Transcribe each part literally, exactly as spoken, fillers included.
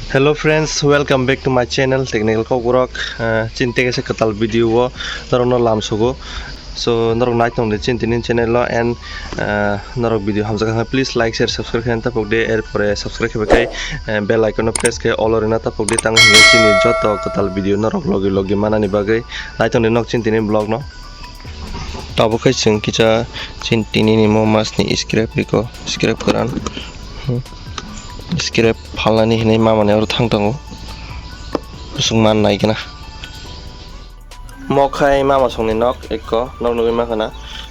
Hello friends, welcome back to my channel Technical Kokborok. Uh, chini tege se kwtal video o norokno lam sugo. So norok nai tong di chini tini channel o and, uh, norok video hamjak kha please like, share, subscribe khe tapok di, er pore subscribe khe bai khai, uh, bell icon no press khe all o rina tapok di, tang hingke chini joto kwtal video norok logi logi manani bagwi nai tong di nok chini tini vlog no. Tabuk khe chwng kisa chini tini ni mo mas ni scrap riko, scrap kwran. Hmm. Scrap phalnani hinwi mama ni oro thang tongo. Bwswk man nai gana. Mo khai mama songni nok ekko, nok nugwi mankha na.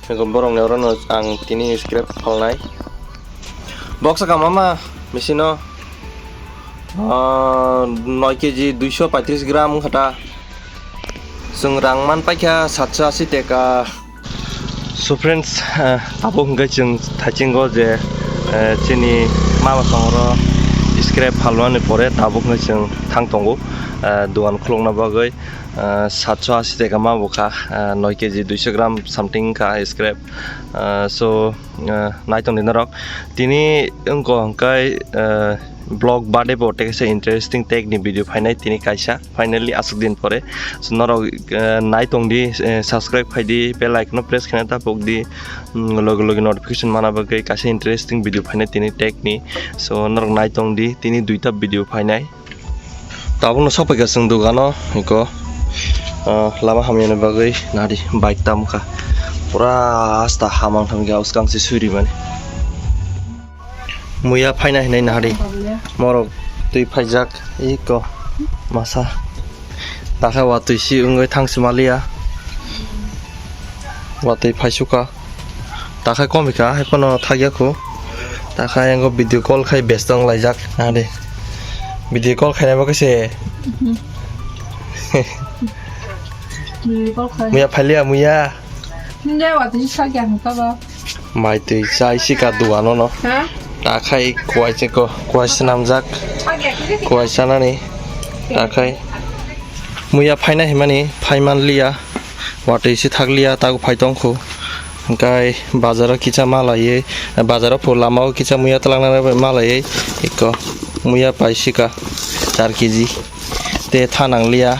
Eko borokni orono ang tini scrap phalnai. Box ka mama, machine o, ah, noi keji duiso paitris gram wngkha ta. Chwng rang man paikha satso asi teka. So friends, ah, abo hwnkhe chwng thachingo je, eh, chini mama songro scrap phalmani pore tabuk hwnkhe chwng thang tongo, ah, dogan khulukna bagwi, ah, satso asi teka ma bukha, ah, noi keji duiso gram something wngkha scrap. Ah, so, ah, nai tongdi norok. Tini wngkha hwnkhe, ah, vlog bade bo tei kaisa interesting tech ni video phainai tini kaisa. Finally aswk din pore. So norok, ah, nai tongdi, eh, subscribe khaidi, bell icon no press khaina tapok di. Mm, logi logi notification mana bagwi kaisa interesting video phainai tini tech ni. So norok nai tongdi tini duita video phainai. Tabukno sokpaikha chwng dogano, eko, ah, lama hamyani bagwi nadi bike tamkha. Pura asta hamang thamkha, uskang se suri mani. Muya phaina hinai nadi. Morok twi phaijak, eko, masa. Takha watwi si wngwi thangsi maliya. Watwi phaisukha. Takhai komikha, hai phano thakya khu. Takhai ango video call khai besto wng laijak. Ade. Video call khainai bo khe se. Video call khai. Muya phailiya, muya. Nde watwi sakya hwnkha ba. Mai twi chai sika duano no. Ha? Takhai kuai se ko, kuai swnamjak. Sakya khe. Kuai sanani. Takhai. Muya phaina himani, phaiman liya. Watwi se thakliya, tago phai tongkhu. Hwnkhe bazaro kisa malaiwi, bazaro pho lamao kisa muya twlangnani bai malaiwi, eko muya paisika char keji. Tei tha nangliya.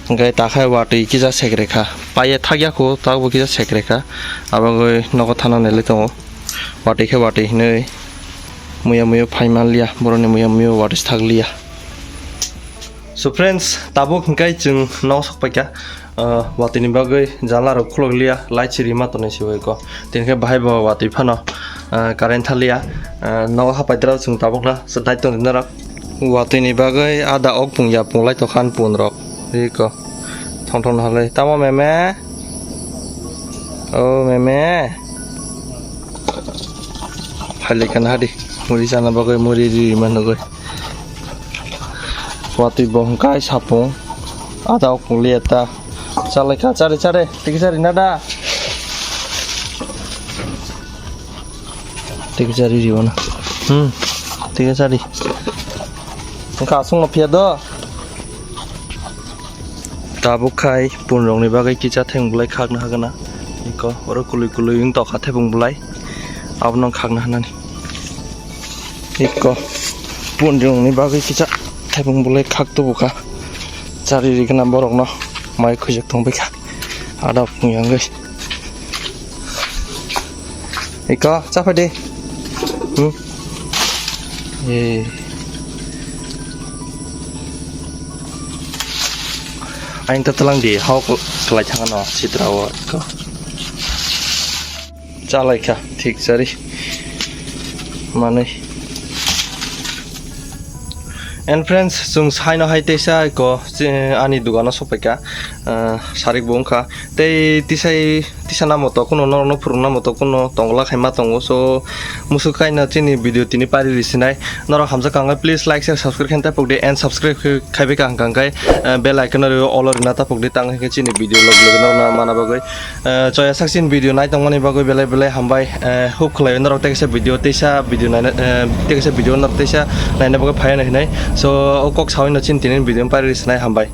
Hwnkhe takhai watwi kisa sekrekha. Paiya thakya khu, tago kisa sekrekha. Abagwi nogo thana nelai tongo. Watwi khe watwi hinwi muya muya phai manliya. Borokni muya muya watwi se thakliya. So friends, tabuk hwnkhe chwng nok sok paikha. Ah, watwini bagwi janla rok khulok liya, light si rima tonwi se bai ko. Tini khe bahai bo watwi phano, ah, current thaliya. Ah, nogo hapai dra chwng tabuk na se dai tong norok. Watwini bagwi ada ok pung ya pung lai tokhan pun rok. Ri ko. Thong thong halai. Tamo meme? O meme. Phailaikha na hadi. Muri chana bagwi muri ri manugwi. Watwi bo hwnkhe sapung. Ada okung liya ta. Chalaikha chari chari. Tiki chari nada. Tiki chari riwana. Hmm. Tiki chari. Hwnkhe aswkno phiya do. Tabuk khai punrokni bagwi kisa thepung bwlai khakna hagana. Eko oro kwlwi kwlwi wng tokha thepung bwlai. Abono khakna hanani. Eko punrokni bagwi kisa thepung bwlai khak tubukha. Chari rigana borokno mai khujak tongbaikha. Ada pung yangwi. Eko, chaphai de. Hmm? Eh. Ain ta tlang di, hok klai thang no, sitra o, eko. Chalaikha, thik chari. Manwi. And friends, chwng saino hai teisa eko, ani dogano sopaikha, ah, sarik bo wngkha. Tei tisai, tisa namo to kuno norokno phurukna mo to kuno tongla khaima tongo. So, musuk kaino chini video tini pari risinai. Norok hamjak kangkha, please like, share, subscribe khe tapok di and subscribe khe khaibai kaham kangkha, ah, bell icon no all o rina tapok di, tang hwnkhe chini video log log norokno mana bagwi. Eh, choya saksin video nai tongmani bagwi belai belai hambai, eh, hope khlai norok teksa video teisa video naina, eh, teksa video norok teisa naina bagwi phaiya hinai. So, o kok sawi no chini tini video pari risinai hambai.